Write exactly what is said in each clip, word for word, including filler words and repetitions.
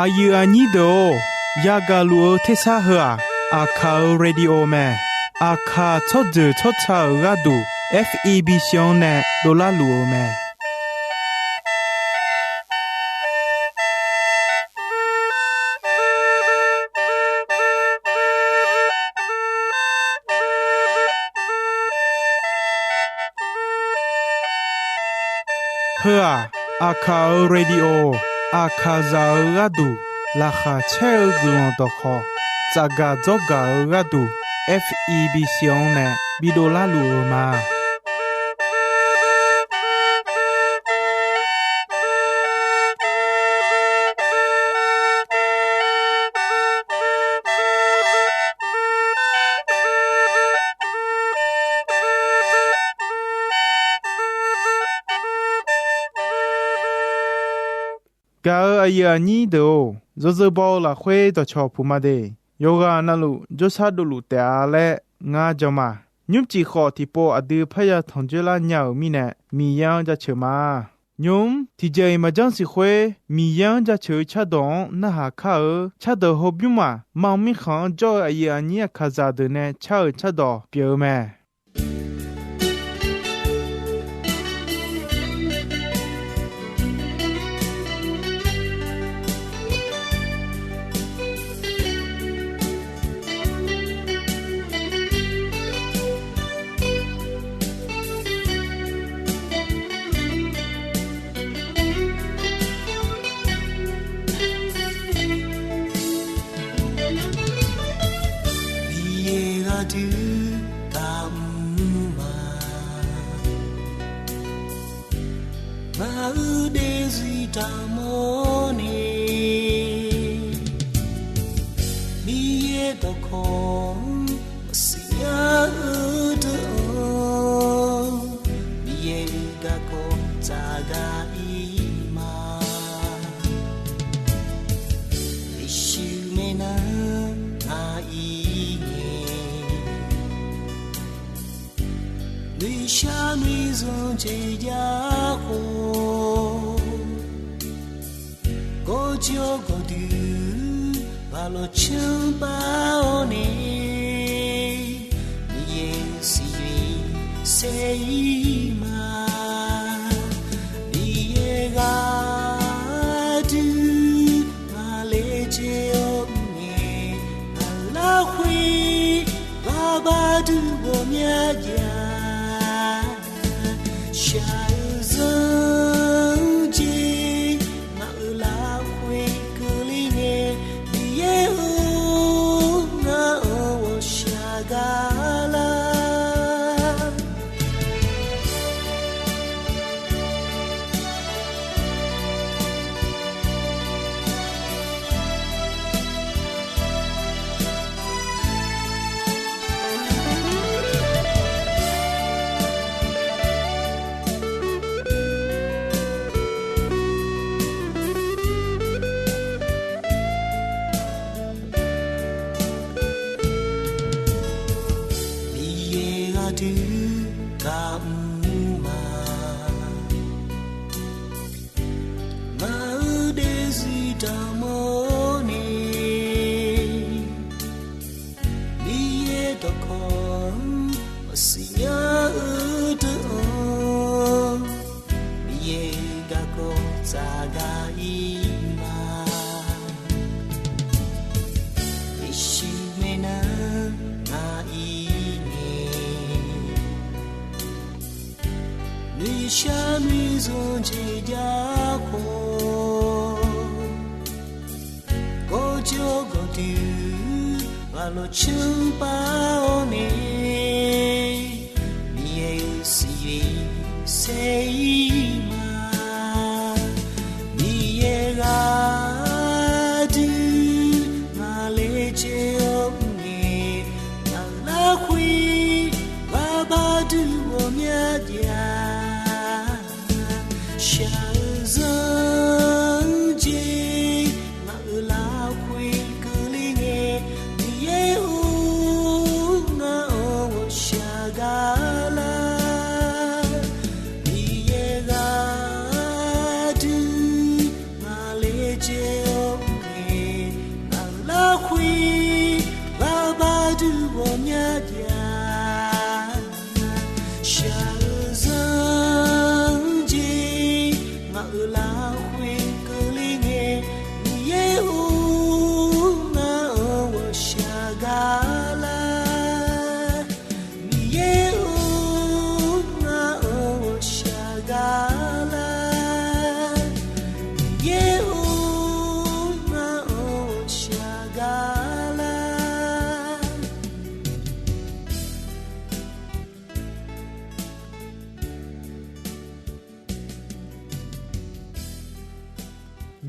Aqyuif aqnyir deuq-or, yagaq luf-eu tersar heu-aq, Aqkaq-euq radio mae. Aqkaq tsawrjeuq tsawrca-euq gharduq, F E B C-anr nae dovlar luf-eu mae. Heu-aq, Aqkaq-euq radio, Aqkaqzaq-euq gharduq laqkhaq caer-eu guiqlanq dawqkhawq, tsafgaq dzawrgaq-eu gharduq, F E B C-anr nae bidov larluf-eu ma. Gaq-euq aqyuif aqnyir deuq-or, yawzeu baw-eu lafkhoer dawqcawq puq ma de. Yawqghaq navluf jawrshar dovluf taef-a laer ngar jan ma. Nymrcif khawf tiqpov aqdui parya tanqjoer lar nya-euq mirnae, Miqyaer-anr jaceuq ma. Nymq-mr tiqjeq-iq maqjanr siq khoer, Miqyaer-anr jaceuq-eu cardawq-anr narhaq kar-eu cardawq hawbymr maq, mar mirkhanq-anr jawr-eu aqyuif aqnyir Aqkaqzaq deuq nae car-euq cardawq pyeuf-eu mae. Miqyaer gharduq taqmr ma. Ngaq-euq daefzir taqmawr nae, Miqyaer dawqkawq-anr maqsiq nya-eu deuq-anr, Miqyaer-euq garkawv tsaqgaq-ir ma. Yeqsur maeqnan-anr ngaq-ir ngae, noeqshaq noeqzanq jeq jav khawf, gawqjawq gawqdui ghaq lawq canr bar-awr nae, Miqyaer siqyoeq saer-ir ma. Miqyaer gharduq ngaq laejae-awr ngae, ngaq lafkhoer ghar bar dui ghawqmya jav. Shaq-eu zanr jeq ngaq-euq lafkhoer keuvle ngae, Miqyaer-or, ngar-anr ghawqshaq gar lar. Miqyaer gharduq taqmr ma. Ngaq-euq daefzir taqmawr nae, Miqyaer dawqkawq-anr maqsiq nya-eu deuq-anr, Miqyaer-euq garkawv tsaqgaq-ir ma. Yeqsur maeqnan-anr ngaq-ir ngae, noeqshaq noeqzanq jeq jav khawf, gawqjawq gawqdui ghaq lawq canr bar-awr nae, Miqyaer-euq siqyoeq saer-ir ma. Miqyaer gharduq ngaq laejae-awr ngae, ngaq lafkhoer ghar bar dui ghawqmya jav. Shaq-eu zanr jeq ngaq-euq lafkhoer keuvle ngae, Miqyaer-or, ngar-anr ghawqshaq gar lar. Miqyaer gharduq ngaq laejae-awr ngae,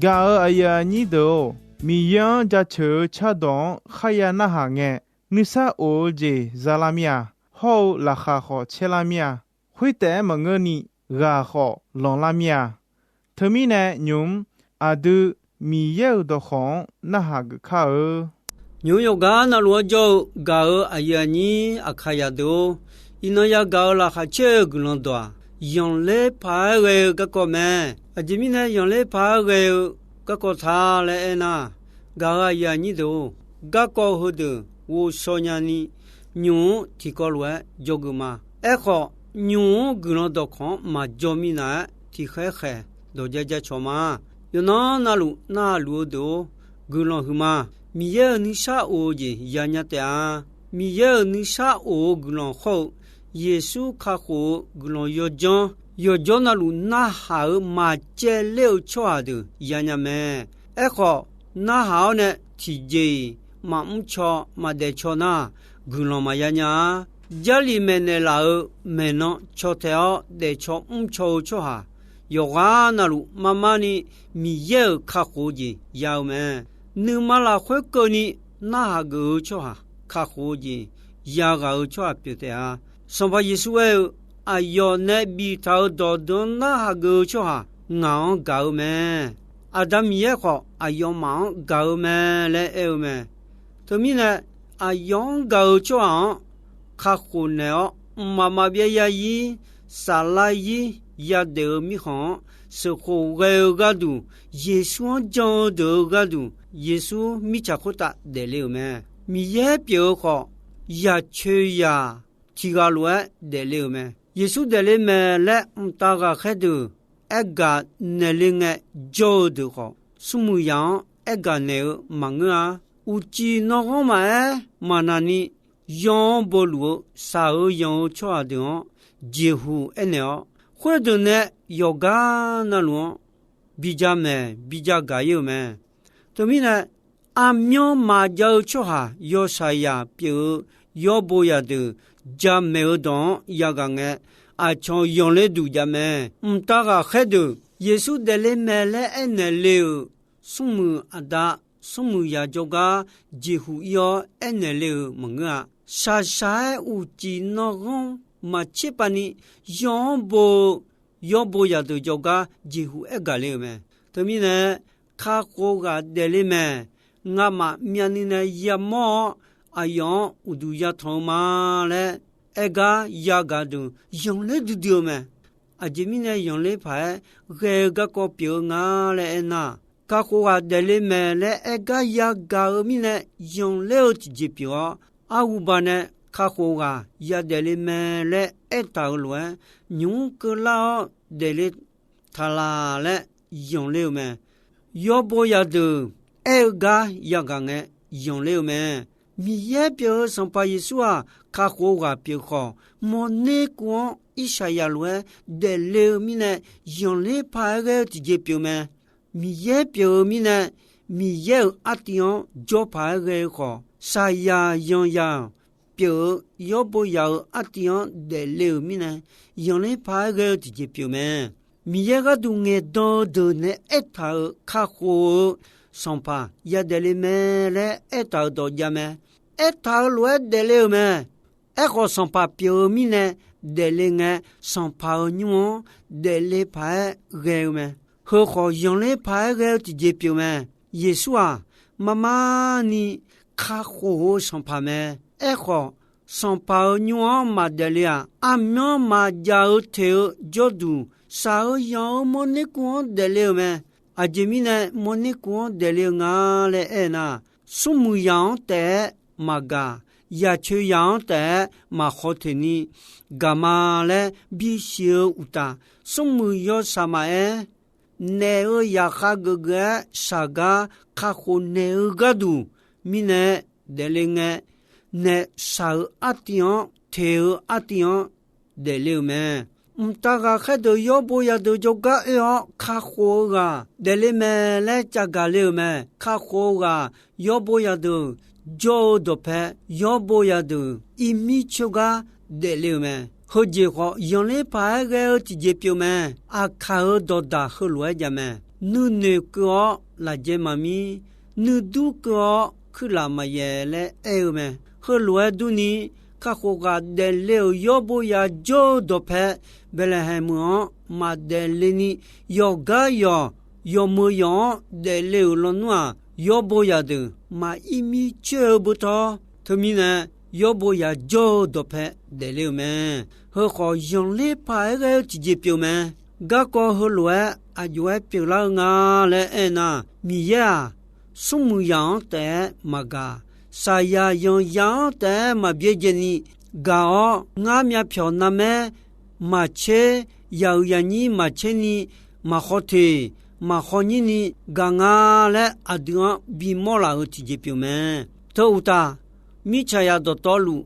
Gaq-euq aqyuif aqnyir deuq-or, Miqyaer-anr jaceuq-eu cardawq-anr kharya narhaq ngae, nuisar of-eu jeq za lar mir-a. Hawr-eu laqkhaq khawf caer lar mir-a. Khoertaef-aer maqngeurni, ghaq khawf lanqlar mir-a. Teumirnae nymq-mr aqdui Miqyaer-euq dawqkawq-anr narhaq geuf kar-eu. Nymq-mr yawqgar navluf-anr jawr-eu gaq-euq aqyuif aqnyir Aqkaqzaq deuq-or, iqnan yagaq-euq laqkhaq caer-eu guiqlanq dawq-aq, zanqler paq-aer ghae-eu garkawv mae. Aqjeq mirnae zanqler paq-aer ghae-eu garkawv ta laer aernar, gaq-euq aqyuif aqnyir deuq-or, garkawv heudeuq ghovshaw nyani, nymq-mr tiqkawv lof-aer dzawgeuf ma. Aerkhawf, nymq-mr guiqlanq dawqkawq-anr maqjaw minav-aer tiqkhaer khaeq dawq jar jar cawq ma. Yawqnan navluf narhaq luf-eu deuq-or, guiqlanq huiqma. Miqyaer-euq nuisar of-eu jeq yanya taef-a. Miqyaer-euq nuisar of-eu guiqlanq hawr-eu Yeqsur kakhof-eu guiqlanq yawdzanr, yawqjawr navluf narhaq-euq maqcaevler-eu tsawrhaq deuq yanya mae. Aerkhawf, narhaq-awr nae tiqjeq-iq maqmr caw maqdaef caw nar, guiqlanq maqya nya-a. Jarlif maeqnaeq laf-euq maeqnan caw taeq-awr daefcaw mrcaw-eu tsawrhaq, yawqghaq navluf marmarni Miqyaer-euq kakhof-eu jeq ya-eu mae. Nuima lafkhoer keuvni narhaq geuf-eu tsawrhaq, kakhof-eu jeq yaghaq-eu tsawrhaq pyeuf taef-a. Sanqpaq Yeqsur aer-eu, Aqyawf nae biftaq-euq dawqdeuq-anr narhaq geuf-eu tsawrhaq ngaq-anr gaq-eu mae. Aqda Miqyaer khawf aqyawfmaf-anr gaq-eu mae laer aer-eu mae. Teumirnae, aqyawf-anr gaq-eu tsawrhaq-anr kakhof naeq-awr, mqmaq maqbyav zarzir, saflar zir yadaef-eu mirkhanq-anr sheuqkhof ghae-eu gharduq, Yeqsur-anr jan-eu deuq-eu gharduq, Yeqsur mirtsaq khoertav daefle-euq mae. Miqyaer pyeuf-eu khawf, yaqcoeq zaq tiq ghaq lof-aer daefle-euq mae. Yeqsur daefle mae laer mqtav ghaqkhaer deuq aergaq naeqle ngae jawr-eu deuq khawf, smrmuiq zaq-anr aergaq naeq-eu maqngeur-a. Uqcif nanghanr maqaer maqnaq ni, yaw-anr bo luf-eu shaq-eu yanq-eu tsawrhaq deuq-anr jeqhuq aernaeq-awr, khoerdeuq nae yawqgar navluf-anr bi jamaeq bi jagaq ir-euq mae. Teumirnae, aqmyanr maqjav-eu tsawrhaq yawshaqzaq pyeuf-eu yawrbo zaqdeuq jamaeq-eu dawq-anr yaghaq ngae, aqcawq yanqler duq jav mae. Mqtav ghaqkhaer deuq Yeqsur daefle mae laer aernaeq le-euq smrmuiq aqda, smrmuiq zaq jawrgar jeqhuq ir-awr aernaeq le-euq maqngeur-a. Shaqshaq-aer uqcif nanghanr maqtser pavni, yaw-anr bo-eu yawrbo zaqdeuq jawrgar jeqhuq aergaq le-euq mae. Teumirnae, kakhof ghaq daefle mae. Ngamaf myavnuiv nae yamawr-awr, aqyawf-anr uqduq yatanq-eu ma laer aer gar yagaq deuq zanqler duidui-eu mae. Aqjeq mirnae zanqler paq-aer ghae-eu garkawv pyeuf-eu nga laer aernar, kakhof ghaq daefle mae laer aer gar yagaq-eu mirnae zanqler-eu tiqjeq pyeuf-awr, arhuba nae kakhof ghaq yadaef le mae laer aertaq-euq lof-aer, nymq-mr keuvlar-awr daefle taq laq laer zanqler-eu mae. Yawbo zaqdeuq aer-eu gar yagaq ngae zanqler-eu mae. Miqyaer pyeuf-eu Sanqpaq Yeqsur-aq, kakhof ghaq pyeuf khawf, mawrner kuv-anr Irsaqyaq lof-aer daefle-eu mirnae, zanqler paq-aer ghae-eu tiqjeq pyeuf mae. Miqyaer pyeuf-eu mirnae, Miqyaer-euq artiv-anr jawr paq-aer ghae-eu khawf, saqyaq yanqyaq pyeuf-eu yawrbo yaq-euq artiv-anr daefle-euq mirnae, zanqler paq-aer ghae-eu tiqjeq pyeuf mae. Miqyaer gharduq ngaeqdan-eu deuq nae aertaq-euq kakhof-eu sanqpaq yadaef le mae laer aertaq-euq dawq jav mae. Aertaq-euq lof-aer daefle-euq mae. Aerkhawf, sanqpaq pyeuf-eu mirnae daefle ngae, sanqpaq-euq nymr-anr daefle paq-aer ghae-eu mae. Heukhawf, zanqler paq-aer ghae-eu tiqjeq pyeuf mae. Yeqsur-aq, marmarni kakhof-eu sanqpaq mae. Aerkhawf, sanqpaq-euq nymr-anr maqdaef le-aq, armyanr maqjav-eu teq-eu jawrduq, shaq-eu yanq-eu mawrner kuv-anr daefle-euq mae. Aqjeq mirnae mawrner kuv-anr daefle-eu nga laer aernar, smrmuiq zaq-anr taef-aer maqgaq, yaqcoeq zaq-anr taef-aer maqkhaw teq ni gaq ma laer bisiq-eu uqtaf, smrmuiq yawshaq maqaer, naef-eu zaqkhav geufgeuf-aer shaq gar kakhof naeq-eu gharduq mirnae daefle ngae, naef shaq-eu artiv-anr, teq-eu artiv-anr daefle-euq mae. Mqtav ghaqkhaer deuq yawrbo yadeuq jawrgar oe-awr kakhof-eu ghaq daefle mae laer cavgaq le-euq mae. Kakhof-eu ghaq yawrbo yadeuq jawr-eu dawqpae yawrbo yadeuq irmir coer gar daefle-euq mae. Heujeq khawf, zanqler paq-aer ghae-eu tiqjeq pyeuf mae. Aqkaq-euq dawqdaq heulof-aer jav mae. nuinoeq keuv-awr lafjae maqmir, nuidur keuv-awr kuirlaf maqyaef laer aer-eu mae. Heulof-aer durni, kakhof ghaq daefle-euq yawrbo yajawr-eu dawqpae Baeqlaeqhaeq meuq-anr maqdaef le ni, yawqgar yawq, yawqmeuq yawq-anr daefle-euq lawnmr-aq, yawrbo zaqdeuq maqir mir coer-eu beutawr, teumirnae yawrbo yajawr-eu dawqpae daefle-euq mae. Heukhawf, zanqler paq-aer ghae-eu tiqjeq pyeuf mae. Garkawv heulof-aer aqjox-aer pyeuflar-eu nga laer aernar, Miqyaer-aq, smrmuiq zaq-anr taef-aer maqgaq, saqyaq zanqzaq-anr taef-aer maqbyaerdzae ni gaq-awr, ngar myavpyawq navmaer maqtser, yawq-euq zaqnyir maqtser ni, maqkhaw teq maqkhaw nyir ni gaq nga laer aqdui-anr bimawr laf-euq tiqjeq pyeuf mae. Teu uqtaf, mirtsaqzaq dawqtawvluf,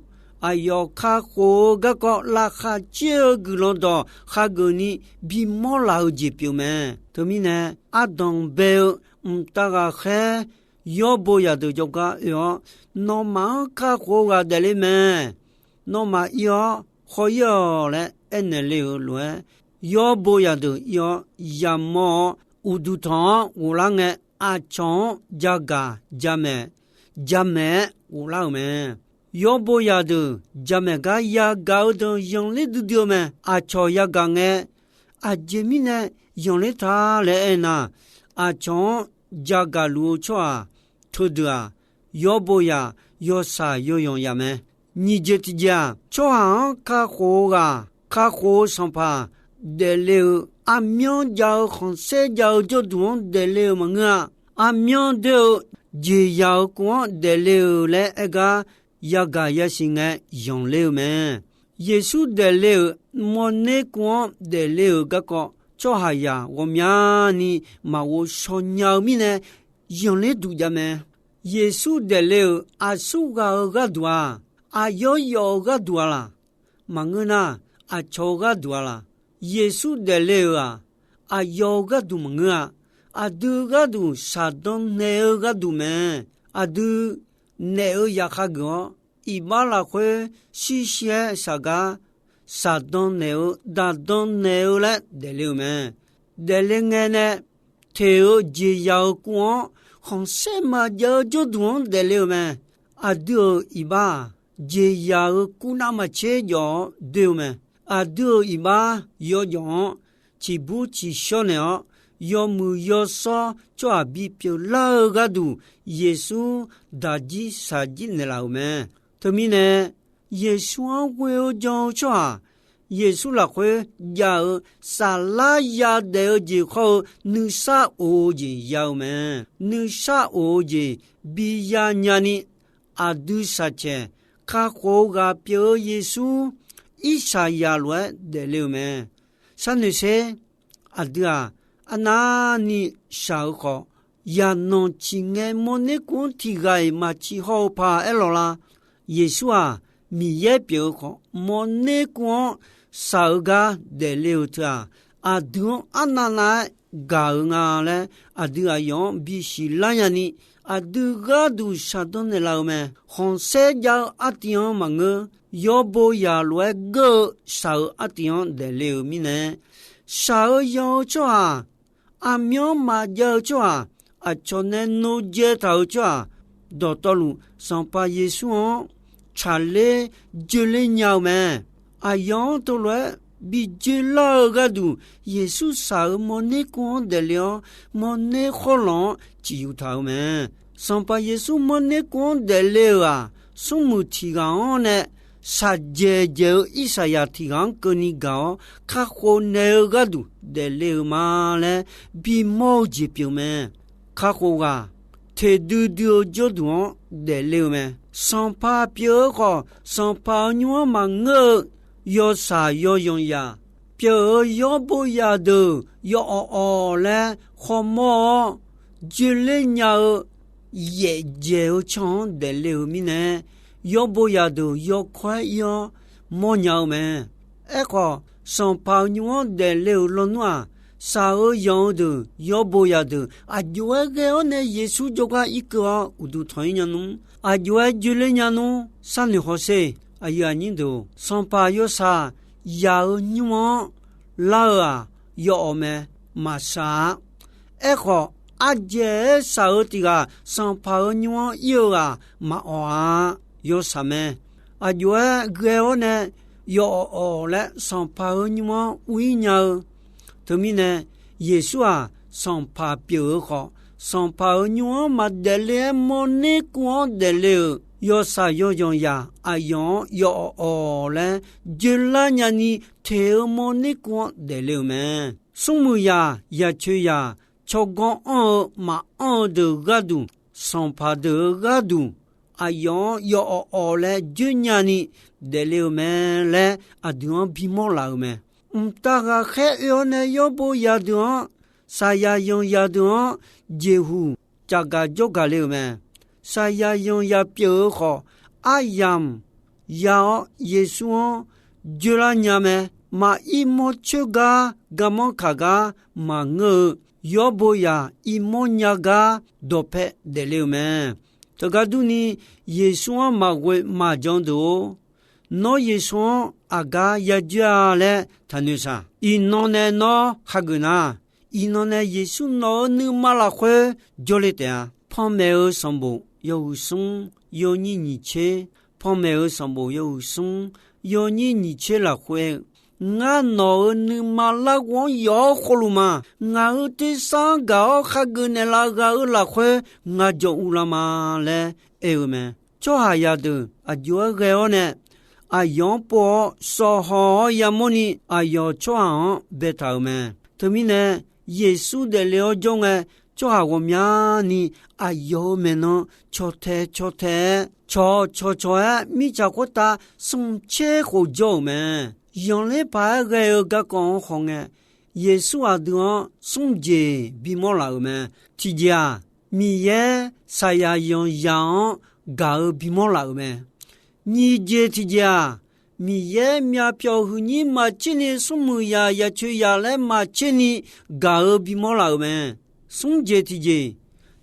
aqyawf kakhof-eu garkawv laqkhaq caer-eu guiqlanq dawq khageuf ni bimawr laf-eu jeq pyeuf mae. Teumirnae, ardanq bae-eu mqtav ghaqkhaer yawrbo zaqdeuq jawrgar oe-awr, nawmaf-anr kakhof-eu ghaq daefle mae. Nawmaf ir-awr khawir-awq laer aernaeq le-euq lof-aer, yawrbo zaqdeuq ir-awr yamawr-awr, uqduq tanq-anr ghoflar ngae, aqcawq-anr jagaq jamaeq, jamaeq-aer ghoflar-euq mae. Yawrbo zaqdeuq jamaeq gar yagaq-eu deuq zanqler duidui-eu mae. Aqcawq yagaq ngae, aqjeq mirnae zanqler ta laer aernar, aqcawq-anr jagaq luf-eu tsawrhaq teudeuq-aq, yawrbo zaq yawshaq yawyanq zaq mae. Nyiq jeq tiqjeq-aq, tsawrhaq-anr kakhof-eu ghaq, kakhof-eu sanqpaq daefle-euq, aqmyanr jav-eu khanqsaer jav-eu jawrduq-anr daefle-euq maqngeur-a. Aqmyanr doer-eu jeqzaq-euq kuv-anr daefle-euq laer aer gar yagaq yasiq ngae zanqler-eu mae. Yeqsur daefle-euq mawrner kuv-anr daefle-euq garkawv, tsawrhaqzaq ghawqmyani maqghov shaw nya-eu mirnae zanqler duq jav mae. Yeqsur daefle-euq aqsurghaq-euq gharduq-aq, aqyawf yawf-eu gharduq-a laq? Maqngeur nar, aqcawq-eu gharduq-a laq? Yeqsur daefle-euq-aq, aqyawf-eu gharduq maqngeur-a. Aqdui gharduq shaqdan naeq-eu gharduq mae. Aqdui naef-eu zaqkhav geuf-awr, iqbax lafkhoer shir shir-aer shaq gar, shaqdan naeq-eu, daqdan naeq-eu laer daefle-euq mae. Daefle ngae nae, teq-eu jeqzaq-euq kuv-anr khanqsaer maqjav-eu jawrduq-anr daefle-euq mae. Aqdui-euq iqbax-aq, jeqzaq-euq kuv navmaqtser jawf-awr doer-eu mae. Aqdui-euq iqbax yawjawf-anr ciqbur ciqshawr naeq-awr, yawmuiq yawshawr tsawrhaq bipyeuf lar-eu gharduq, Yeqsur daqjir shaqjir naeqlaf-euq mae. Teumirnae, Yeqsur-anr ghoe-eu jan-eu tsawrhaq, Yeqsur lafkhoer jav-eu saflar yadaef-eu jeq khawr-eu nuisar of-eu jeq ya-eu mae. Nuisar of-eu jeq bi ya nyani, aqdui shaqcaeq kakhof-eu ghaq pyeuf-eu Yeqsur irsaqzaq lof-aer daefle-euq mae. Sharnoeq sher, aqdui-aq, arnavni shaq-eu khawf, yaqnanq ciq ngae mawrner kuv-anr tiq ghaq-iq maq ciq haw-eu paq aerlawq la? Yeqsur-aq, Miqyaer pyeuf-eu khawf, mawrner kuv-anr shaq-eu gar daefle-euq teu-aq, aqdui-anr arnavnav-aer gaq-euq nga laer, aqdui aqyawf-anr bisiq lar nyani, aqdui gharduq shaqdan naeqlaf-eu mae. Khanqsaer jav-eu artiv-anr maqngeur, yawbo zaq lof-aer geur-eu shaq-eu artiv-anr daefle-euq mirnae, shaq-eu yan-eu tsawrhaq, aqmyanr maqjav-eu tsawrhaq, aqcawq nae nojae taq-euq tsawrhaq, dawqtawvluf Sanqpaq Yeqsur-anr tsaqler joeler nya-eu mae. Aqyawf-anr teulof-aer bi joelar-eu gharduq, Yeqsur shaq-euq mawrner kuv-anr daefle-awr, mawrner khawrlawq-anr ciqyuq taq-euq mae. Sanqpaq Yeqsur mawrner kuv-anr daefle-euq-aq, smrmuiq tiq ghaq-anr nae shaqjaeq jaeq-eu irsaqzaq tiq ghaq-anr keuvni gaq-awr, kakhof naeq-eu gharduq daefle-euq ma laer bimawr-eu jeq pyeuf mae. Kakhof ghaq teqdui dui-eu jawrduq-anr daefle-eu mae. Sanqpaq pyeuf-eu khawf, sanqpaq-euq nymr-anr maqngeur-eu yawshaq yawyanq zaq pyeuf-eu yawrbo zaqdeuq yawawq awq laer khawmawr-awr, joeler nya-eu yaefjaeq-eu can-anr daefle-euq mirnae, yawrbo zaqdeuq yawkawr-aer ir-awr mawrnya-eu mae. Aerkhawf, sanqpaq-euq nymr-anr daefle-euq lawnmr-aq, shaq-eu yanq-eu deuq yawrbo zaqdeuq aqjox-aer ghae-awr nae Yeqsur jawrgar irkeuv-awr uqduq tanq-ir nya nmr. Aqjox-aer joeler nya nmr. Sharnoeq hawsher, aqyuif aqnyir deuq, sanqpaq yawshaq yaq-eu nymr-anr lar-eu-aq, yawawq mae, maqshaq-a. Aerkhawf, ardzaeq-aer shaq-eu tiq ghaq Sanqpaq-euq nymr-anr ir-eu ghaq maqawq-a. Yawshaq mae. Aqjox-aer ghae-awr nae yawf awq-awq laer Sanqpaq-euq nymr-anr ur-ir nya-eu. Teumirnae, Yeqsur-aq, Sanqpaq pyeuf-eu khawf, Sanqpaq-euq nymr-anr maqdaef le-aer mawrner kuv-anr daefle-euq yawshaq yawzanq zaq aqyawf-anr yawf awq-awq laer joelar nyani teq-eu mawrner kuv-anr daefle-euq mae. Smrmuiq zaq, yaqcoeqzaq, tsawrganr anr-eu maqanr-eu deuq gharduq, sanqpaq deuq-eu gharduq, aqyawf-anr yawf awq-awq laer joer nyani daefle-euq mae laer aqdui-anr bimawr laf-euq mae. Mqtav ghaqkhaer oe-awr nae yawrbo zaqdeuq-anr, saqyaq yanqzaq deuq-anr jeqhuq caqgaq jawrgaq le-euq mae. Saqyaq yanqzaq pyeuf-eu khawf, aryamq ya-awr Yeqsur-anr joerlar nya mae. Maqir mawrcoer gar garmanr kaq gar maqngeur-eu, yawrbo zaq irmawr nya gar dawqpae daefle-euq mae. Teugar durni, Yeqsur-anr maqghoe maqjan deuq-or, nawr Yeqsur-anr aqgar yajoer-a laer taqnoeq shaq. Iqnan nae nawr hageuf nar, iqnan nae Yeqsur nawq-euq nuima lafkhoer jawrle taef-a. Panmaeq-eu sanqbof yawhuiq smr yawnyir nyiq tser, panmaeq-eu sanqbof yawhuiq smr yawnyir nyiq tser lafkhoer-eu, ngar nawq-euq nuima larghov-anr yawf-awr khofluf ma. Ngaq-euq tersar-anr gaq-awr khageuf naeqlaf ghaq-euq lafkhoer ngar jawr uvlar ma laer aer-eu mae. Tsawrhaqzaq deuq aqjox-aer ghae-awr nae, aqyawf-anr pov-awr sawqhaw-awr yamawrni aqyawf tsawrhaq-anr baetaq-euq mae. Teumirnae, Yeqsur daefle-awr jawr ngae, tsawrhaq ghawqmyani aqyawf-euq maeqnan caw tae caw tae-aer, cawq cawq cawq-aer mirtsaq khoertav smq tser khof jawr-euq mae. Zanqler paq-aer ghae-eu garkawv-anr khawf ngae, Yeqsur aqdui-anr smr jeq bimawr laf-euq mae. Tiqjeq-aq, Miqyaer saqyaq yanqzaq-anr gaq-eu bimawr laf-euq mae. Nyiq jeq tiqjeq-aq, Miqyaer myavpyawq huiqnyir maqtserni smrmuiq zaq yaqcoeq zaq laer maqtserni gaq-eu bimawr laf-euq mae. Smr jeq tiqjeq,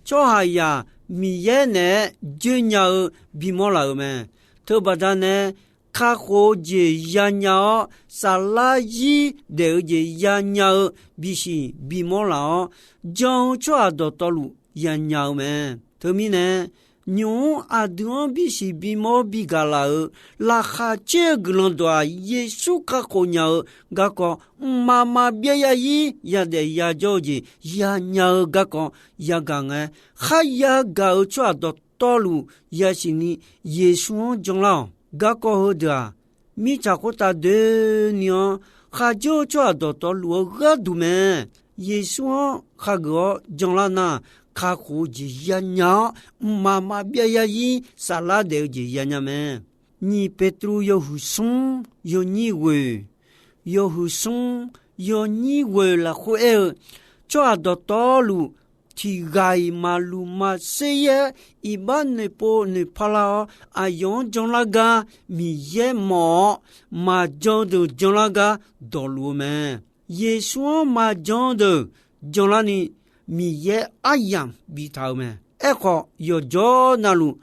tsawrhaqzaq Miqyaer naeq-aer joernya-eu bimawr laf-euq mae. Teubaqda nae kakhof-eu jeq yanya-awr, saflar zir daef-eu jeq yanya-eu bisiq bimawr laf-awr, jan-eu tsawrhaq dawqtawvluf yanya-eu mae. Teumirnae, nymq-mr aqdui-anr bisiq bimawr bigaq laf-euq laqkhaq caer-eu guiqlanq dawq-aq, Yeqsur kakhof nya-eu garkawv, mqmaq maqbyav yazir yadaef yajawr-eu jeq yanya-eu garkawv yagaq ngae, kharya gaq-euq tsawrhaq dawqtawvluf yasiq ni Yeqsur-anr janlar-awq. Garkawv heudeuq-aq, mirtsaq khoertav doeni-anr kharjawr-eu tsawrhaq dawqtawvluf-eu gharduq mae. Yeqsur-anr khageuf-awr janlar nar, kakhof-eu jeq yanya-awr, mqmaq maqbyav yazir saflar daef-eu jeq yanya mae. Nyiq Petruv yawhuiq smr yawnyir ghoeq, yawhuiq smr yawnyir ghoeq lafkhoer aer-eu, tsawrhaq dawqtawvluf tiqghaq-iq maqluq maqser-aer iqbax noeqpov noeqpar lar-awr, aqyawf-anr janlar gar Miqyaer mawf-awr, maqjan deuq janlar gar dawqluf-eu mae. Yeqsur-anr maqjan deuq janlarni Miqyaer aryamq biftaq-eu mae. Aerkhawf, yawqjawr navluf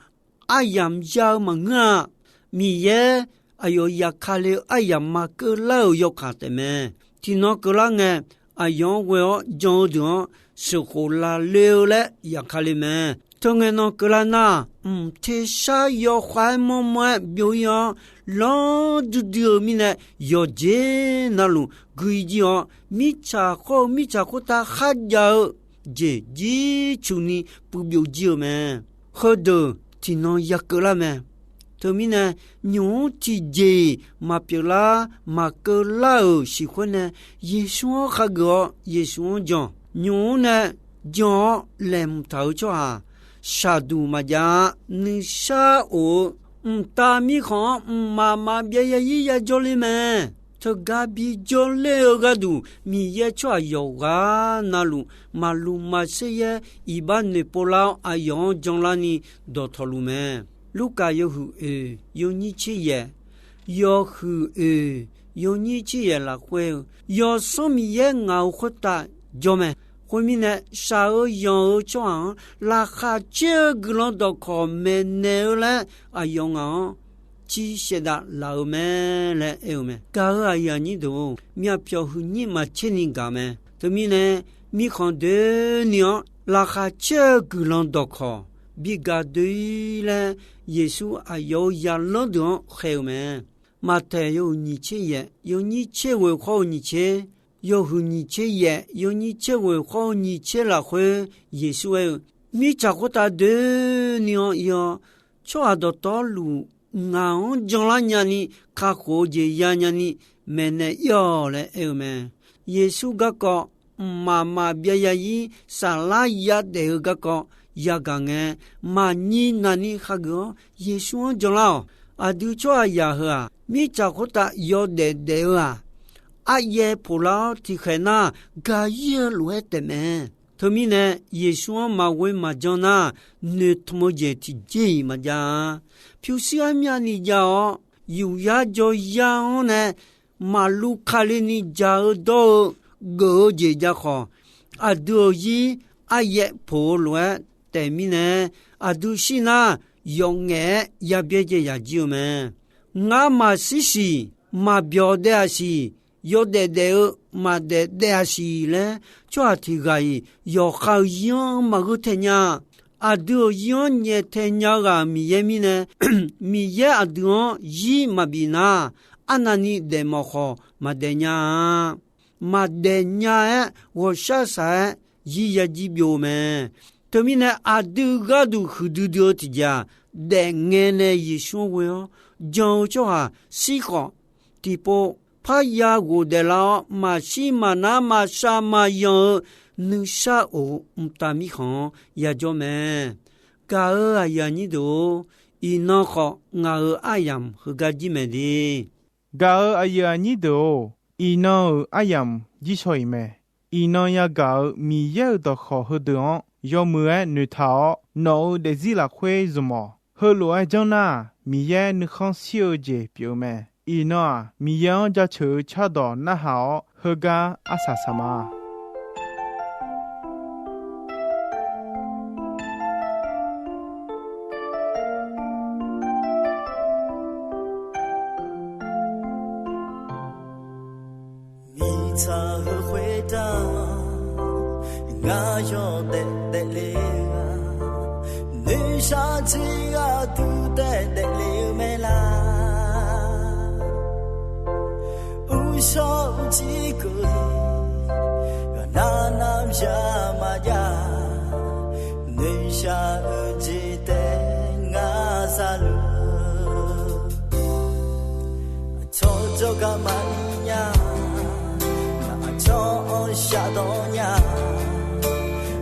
aryamq ya-eu maqngeur-a. Miqyaer aqyawf yaqkale-eu aryamq maqkeuv lar-euq yawkaq taefmae. Tiqnan keuvlar ngae, aqyawf-anr ghoe-awr jan-eu deuq-anr sheuqkhof lafle-eu laer yaqkale mae. Teungae nan keuvlar nar, mq tersar yawkhav-aer manrmanr-aer byov-ir-awr, lanr duidui-eu mirnae, yawqjeq navluf gui jir-awr, mirtsaq khawr-eu mirtsaq khoertav kharjav-eu jeq jircuf ni puiv byov jir-eu mae. Heudeuq tiqnan ya keuvlar mae. Teumirnae, nymq-mr tiqjeq-iq maqpyeuf lar maqkeuv lar-euq siq khoer nae, Yeqsur-anr khageuf-awr Yeqsur-anr jan. Nymq-mr nae jan-awr laeqhmq taq-eu tsawrhaq shaqduq maqjav-a. Nuishar of-eu mqtav mirkhanq-anr mqmaq maqbyav yazir yajawr ler mae. Teugar bijawr ler-eu gharduq, Miqyaer tsawrhaq yawqghaq navluf maqluq maqser-aer iqbax noeqpov lar-awr, aqyawf-anr janlarni dawqtawvluf mae. Lurkaf yawhuiq oeq yawnyir tser yaef, yawhuiq oeq yawnyir tser yaef lafkhoer-eu, Yawsanr Miqyaer ngaq-euq khoertav jawr mae. Khoermirnae, shaq-eu yanq-eu tsawrhaq-anr laqkhaq caer-eu guiqlanq dawqkawq maeqnaeq-eu laer, aqyawf ngaq-anr cir saevdav laf-eu mae laer aer-eu mae. Gaq-euq aqyuif aqnyir deuq-or, myavpyawq huiqnyir maqtserni gaq mae. Teumirnae, mirkhanq doeni-anr laqkhaq caer-eu guiqlanq dawqkawq bi gaq doe-ir laer, Yeqsur aqyawf-euq zaqlanr deuq-anr khaeq-eu mae. Maqtaeq yawhuiq nyiq tser yaef, yawnyir tser ghoeq khawr-eu nyiq tser, yawhuiq nyiq tser yaef, yawnyir tser ghoeq khawr-eu nyiq tser lafkhoer Yeqsur aer-eu, Mirtsaq khoertav doeni-anr ir-awr, tsawrhaq dawqtawvluf ngaq-anr janlar nyani kakhof-eu jeq yanya ni maeqnaeq ir-awq laer aer-eu mae. Yeqsur garkawv mqmaq maqbyav zarzir saflar yadaef-eu garkawv yagaq ngae, maqnyir navni khageuf-awr Yeqsur-anr janlar-awq. Aqdui tsawrhaqzaq heu-aq, mirtsaq khoertav yawdaef daef-eu-aq, aryaev poqlar-awr tiqkhaeq nar, gaq-ir-eu lof-aer taefmae. Teumirnae, Yeqsur-anr maqghoe maqjan nar, noeqtmq-eu jeq tiqjeq-iq maqjav-a. Pyurshuir armyavni jav-awr, yufyar jawryar-anr nae maqluv kale ni jaq-eu dawr-eu geuf-eu jeq jav khawf, aqdui-euq zir aryaev poq-eu lof-aer taef mirnae, aqdui shir nar yawf ngaef-aer yabyaer jaev yaq jir-eu mae. Ngar maqshir siq, maqbyawq daef-aq siq, yawdaef daef-eu maqdaef daef-aq siq laer, tsawrhaq tiq ghaq-iq yawqha-euq zir-anr maqgheur tae nya-a. Aqdui-euq zir-anr nyaeftae nya-eu ghaq Miqyaer mirnae, Miqyaer aqdui-anr zir maqbif nar, arnavni daefmawf khawf maqdaef nya-a. Maqdaef nya-aer ghawqshar shaq-aer zir ya jir byov-eu mae. Teumirnae aqdui gharduq huiqdui dui-eu tiqjeq-aq, daefngae nae Yeqsur-anr ghoe-awr jan-eu tsawrhaq shir khawf, tiqpov parya ghofdaef lar-awr maqshir maqnar maqshaq maqyanq-eu nuisar of-eu mqtav mirkhanq-anr yajawr mae. Gaq-euq aqyuif aqnyir deuq-or, iqnan khawf ngaq-euq aryamq heugar jir mae de. Gaq-euq aqyuif aqnyir deuq-or, iqnan-euq aryamq jir shaw-iq mae. Iqnan yagaq-euq Miqyaer-euq dawqkawq heudeuq-anr yawmuiq-aer noeqtaq-awr, nawq-euq daefzir lafkhoer zmq-awq. Heulof-aer janr nar, Miqyaer nuikhanr shir-eu jeq pyeuf-eu mae. Iqnan-aq, Miqyaer-anr jaceuq-eu cardawq narhaq-awr, heugar arsaq saq ma. Mirtsaq heu khoertav ngar yawdaef daefle-a, noeqshaq jeq gharduq taef daefle-eu mae la. Uqshawr uqjir keuv-iq, ghaqnav navmaqya maqjav, noeqshaq-eu jeq taef ngar zaluf. Aqcawq jawrgar maqir nya, ngaq aqcawq-anr shardawr nya.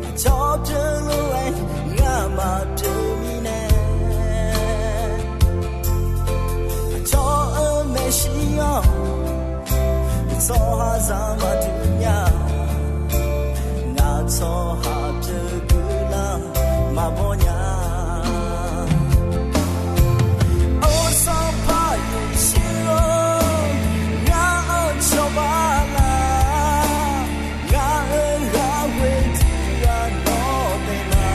Aqcawq pyeuf lof-aer ngar maqpyeuf mirnae, aqcawq-euq maeqshi-anr tsawrhaqzaq maqdui nya. Ngaq tsawrhaq pyeuf guiqlanq maqbaw nya. Or Sanqpaq Yeqsur-or, ngar-anr cawba laf. Ngaq-euq ghaq ghoe tiq ghaq nawr taef ma.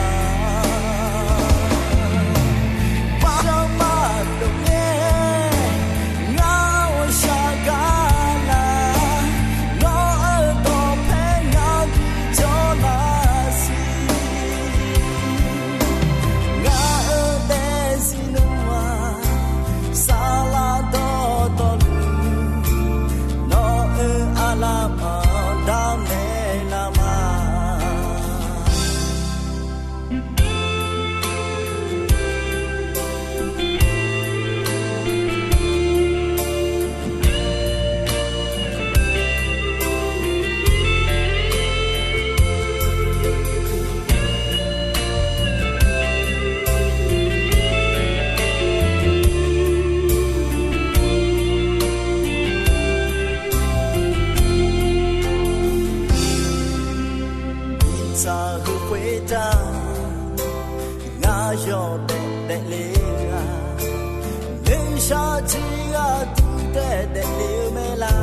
Baqdanae maqlof ngae, ngar-anr shaq gar laf. Nawr-euq dawqpae ngar bijawr laf siq. Ngaq-euq daefzir nuima, saflar dawqtawvluf, nawq-euq aqlaf manq dar mae nar ma. Mirtsaq heu khoertav ngar yawdaef daefle-a, noeqshaq jeq gharduq taef daefle-eu mae la.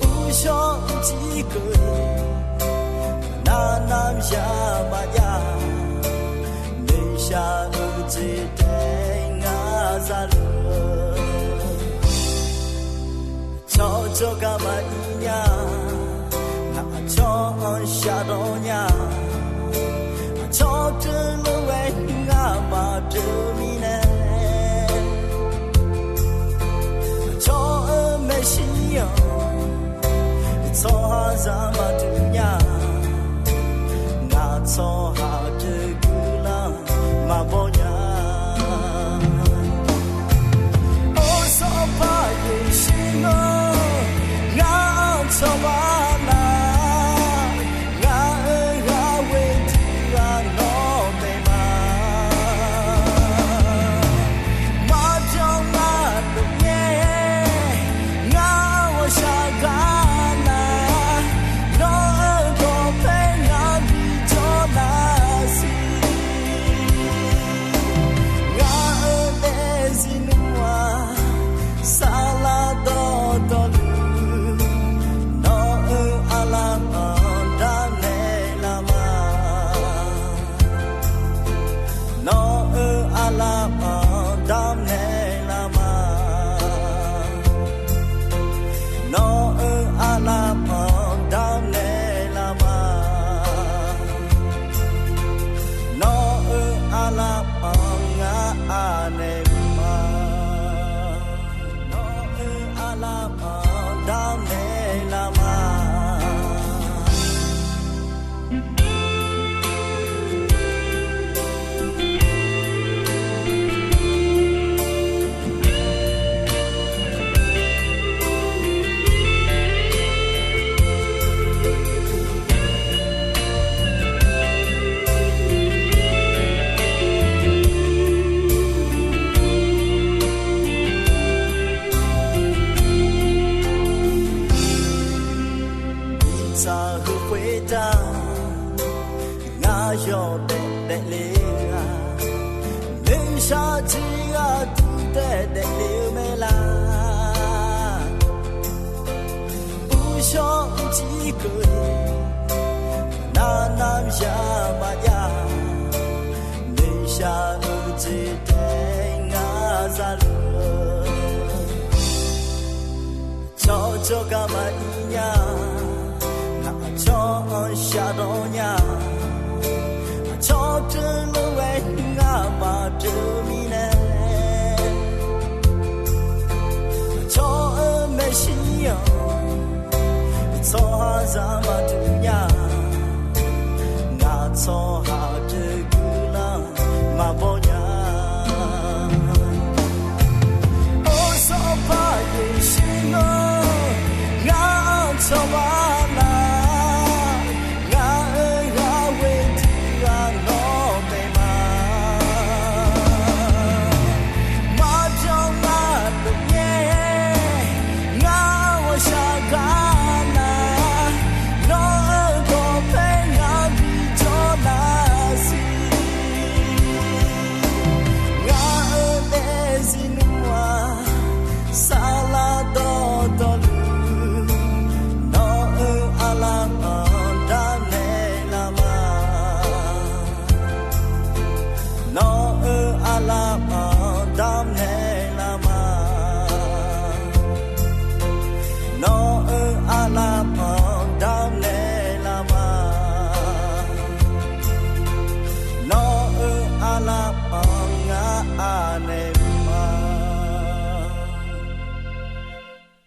Uqshawr uqjir keuv-iq, ghaqnav navmaqya maqjav, noeqshaq-eu jeq taef ngar zaluf. Aqcawq Tsawrgaq maqir nya, ngaq aqcawq-anr shardawr nya, aqcawq deuq lof-aer ngar maqdeuq mirnae, aqcawq-euq maeqshi-anr tsawrhaqzaq maqdui nya, ngaq tsawrhaq deuq guiqlanq maqbaw nya. Or, Sanqpaq Yeqsur nawr ngar-anr cawba nar, ngaq-euq ghaq ghoe tiq ghaq nawr mae ma. Maqbyan maqdov ngae, ngar ghawqshaq gar nar, nawq-euq dawqpae ngar bijawr nar siq. Ngaq-euq daefzir nmr-aq, saflar dawqdawqluf, nawq-euq aqlaf-anr damnaeq laf ma. Nawq-euq aqlaf-anr damnaeq laf ma. Nawq-euq aqlaf-anr damnaeq laf ma. Nawq-euq aqlaf-anr ngar anaeq ma. Nawq-euq aqlaf-anr damnaeq laf ma. Mirtsaq heu khoertav ngar yawdaef daefle-a, noeqshaq jeq ghaq duq taef daefle-eu mae la. Uqshawr uqcif keuv-eu nar, narmyaq maqjav, noeqshaq-eu jeq taef ngar zaluf-eu, cawq cawq gar maqir nya, ngaq aqcawq-anr shardawr nya, aqcawq deuq lof-aer ngar maqdeuq mirnae, aqcawq-euq maeqshi-anr tsawrhaqzaq maqdui nya, ngaq tsawr